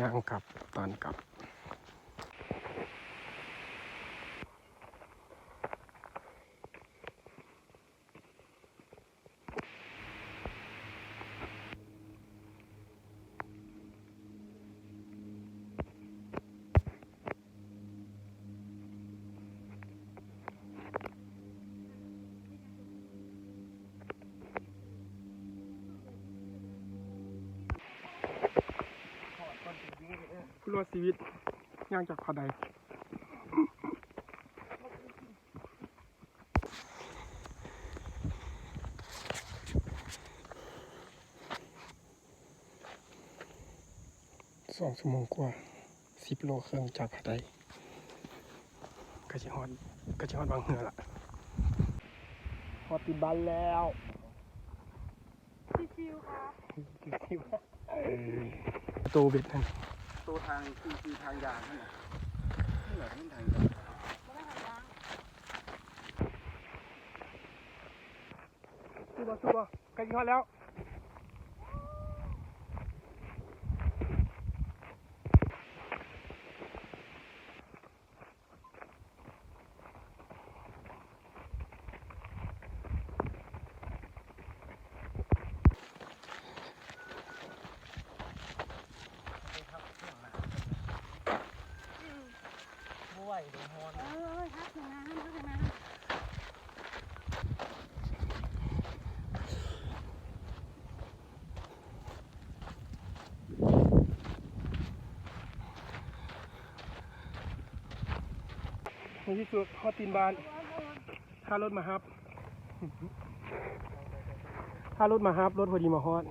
ຍ່າງກັບຕອນກັບ. ຜູ້ລອດຊີວິດຍ່າງຈາກຜາໃດ. ສອງຊົ່ວໂມງກວ່າ ສິບໂລເຄິ່ງຈາກຜາໃດ ໃກ້ຊິຮອດ ໃກ້ຊິຮອດວັງເຮືອລະ ຮອດຕີນບ້ານແລ້ວ. ຊິວໆ ຄະ ຊິວໆ ໂຕເບັດຫັ້ນ ໂຕທາງ ຄື ຄືທາງຢາງຫັ້ນນະ ເຫຼືອເຫັນທາງຢາງ ບໍ່ໄດ້ທາງຢາງ. ສູ້ບໍ່ ສູ້ບໍ່ ໃກ້ຊິຮອດແລ້ວ. ບໍ່ໄຫວເດ້ ຮ້ອນ. ເອີ ເອີ ທັກເຖິງນາຫັ້ນ ທັກເຖິງນາຫັ້ນ. ໃນທີ່ສຸດຮອດຕີນບ້ານ ຖ້າລົດມາຮັບ ຖ້າລົດມາຮັບ ລົດພໍດີມາຮອດ.